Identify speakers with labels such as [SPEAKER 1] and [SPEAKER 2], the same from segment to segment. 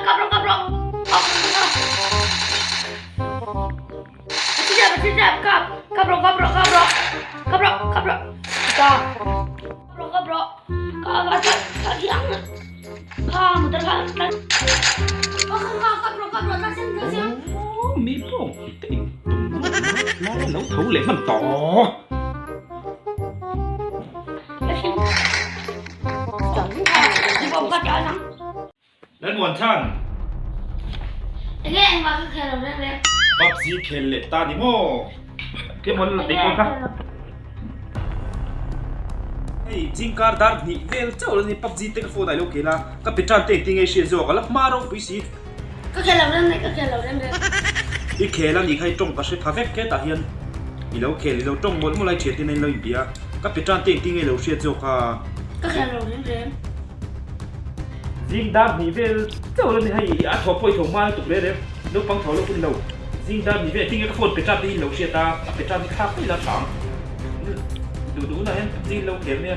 [SPEAKER 1] Kap rawh kap rawh. A thi tep kap kap rawh kap rawh kap rawh kap rawh kap rawh. Ka rawh kap rawh. Ka ka ka ka thiang. Kha motor kha ka ka kap rawh kap rawh ta sen ta sen.
[SPEAKER 2] Oh mi pawh te in tum lai lo tho leh hman tawh. Lalmuanthan.
[SPEAKER 1] Enge engmah ka khel lo reng reng.
[SPEAKER 2] PUBG khel leh ta ni maw? Ke maw la tei kawn kha. Hei zingkar dar hnih vel chauh lo ni PUBG te ka phone ah ilo khel a, ka pe tan te engtin nge i hriat zawk a la hma ropui si.
[SPEAKER 1] Ka khel lo reng reng ka khel lo reng reng.
[SPEAKER 2] I khel a nih kha i tawng ka hre pha vek hetah hian i lo khel i lo tawng mawlh mawlh a i thian ten a in lo inbia a, ka pe tan te engtin nge i lo hriat zawk a.
[SPEAKER 1] Ka khel lo reng reng.
[SPEAKER 2] Zing dar hnih vel chauh lo ni hei a thaw pawh i tho hma lutuk reng reng naupang tho lo pawh ni lo zing dar hnih vel engtin nge ka phone pe tan te hi i lo hriat a a pe tan hi thlak mai la tha ang duh duh hunah hian zing lo khel mai a.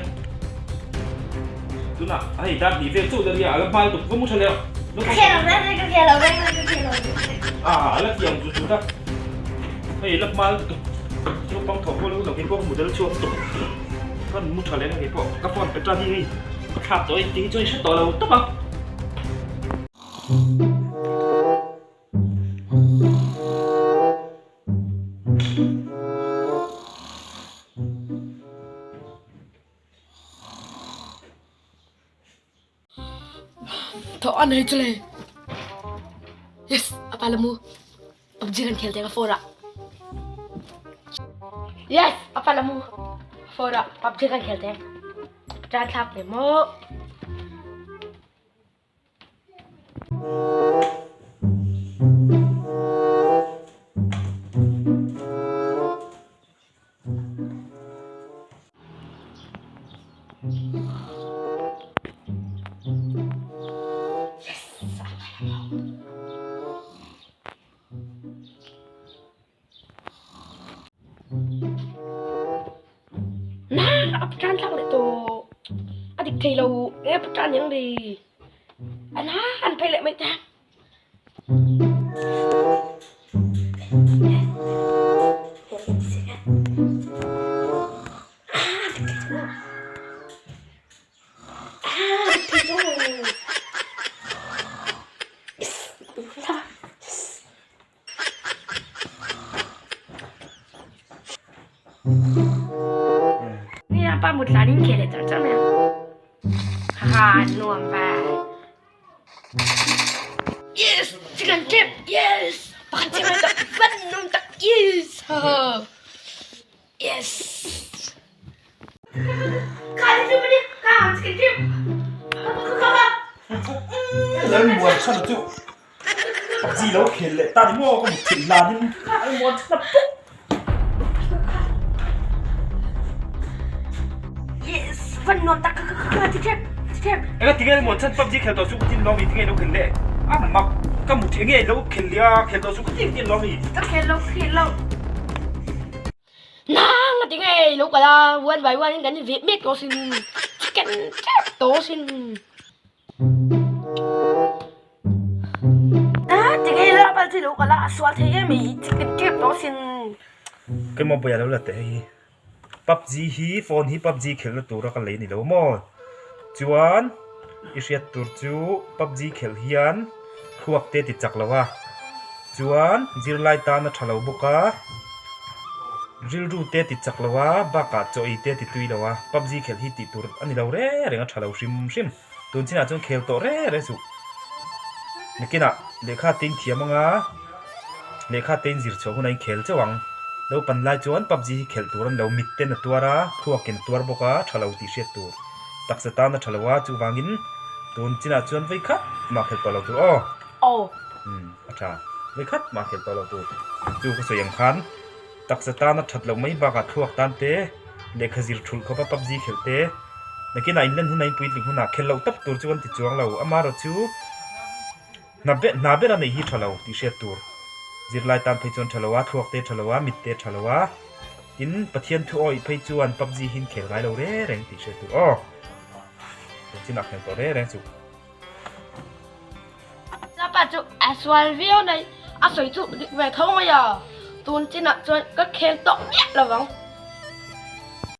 [SPEAKER 2] Tunah hei dar hnih vel chauh la ria a la hma lutuk va mu tha leh
[SPEAKER 1] Ka khel lo reng reng ka khel lo reng reng ka khel lo reng reng.
[SPEAKER 2] A a la ti ang chu chu ta hei la hma lutuk naupang thaw pawh lo lo kei pawh ka model chhuak lutuk ka mu tha leh kei pawh ka phone pe tan hi hei ka thlak tawh e tih hi chuan i hre tawh lo tawp a.
[SPEAKER 1] Thawh an hei chu le. Yes, apa la mu. PUBG kan khel te ka phone ah. Yes, apa la mu. Phone ah PUBG kan khel te. Chan thlak te mo. Na a tan thlak leh tawh a dik thei lo nge a tan yang ri an ha an phei leh mai ta. Pa mut hlan in khel leh char char mai ang. Ha nuam ve. Yes, chicken chip. Yes. Pakhat chicken tak van nuam tak. Yes. Yes.
[SPEAKER 2] Lalmuan chhan chu PUBG lo khel leh ta ni maw ka mut thilh hlan in Lalmuan chhan a pawk.
[SPEAKER 1] Yes, van nuam tak ka ka ka ti tep ti tep.
[SPEAKER 2] Eng a tinge Lalmuan chhan PUBG khel tawh chu ka tin lawm i tinge lo khel leh a mak ka mut eng nge lo khel leh a khel tawh chu ka tin tin lawm i.
[SPEAKER 1] Ka khel lo khel lo. Nang a ti ngei lo kal a, one by one in kan in veh mek tawh sin, chicken tep tawh sin. A ti ngei la pal chi lo kal a, a sual thei em mai, chicken tep tawh sin.
[SPEAKER 2] Keimah buai a lo la teh hei hi PUBG hi phone hi PUBG khelhna tura ka lei ni lo maw chuan i hriat tur chu PUBG khelh hian thluak te ti chak lo a. Chuan zirlai tan a tha lo bawk a, rilru te ti chak lo a, bakah chaw ei te ti tui lo a, PUBG khelh hi tih tur a ni lo reng reng a tha lo hrim hrim. Tun chinah chuan khel tawh reng reng suh. Nakinah lehkha te in thiam ang a, lehkha te in zir chhuah hunah in khel chauh ang. Naupan lai chuan PUBG hi khelh tur a ni lo, mit ten a tuar a, thluakin a tuar bawk a, tha lo tih hriat tur. Taksa tan a tha lo a, chuvangin tun chinah chuan vawikhat mah khelh tawh lo tur aw.
[SPEAKER 1] Aw.
[SPEAKER 2] Umm a tha. Vawi khat mah khel tawh lo tur. Chu ka sawi ang khan taksa tana that loh mai bakah thluak tan te, lehkha zir thulh khawpa PUBG khelh te, nakinah inlen hunah in puitling hunah khel loh tawp tur chu kan ti chuang lo. Amaherawh chu hna ber hna bera neih hi tha lo tih hriat tur. Zirlai tan phei chuan tha lo a, thluak te tha lo a, mit te tha lo a. Tin, Pathian thu awih phei chuan PUBG hi in khel ngai lo reng reng tih hriat tur aw. Tun chinah khel tawh reng reng chu.
[SPEAKER 1] chu a sual viau mai, a sawi chu dik ve tho mai a, tun chinah chuan ka khel tawh miah lo vang.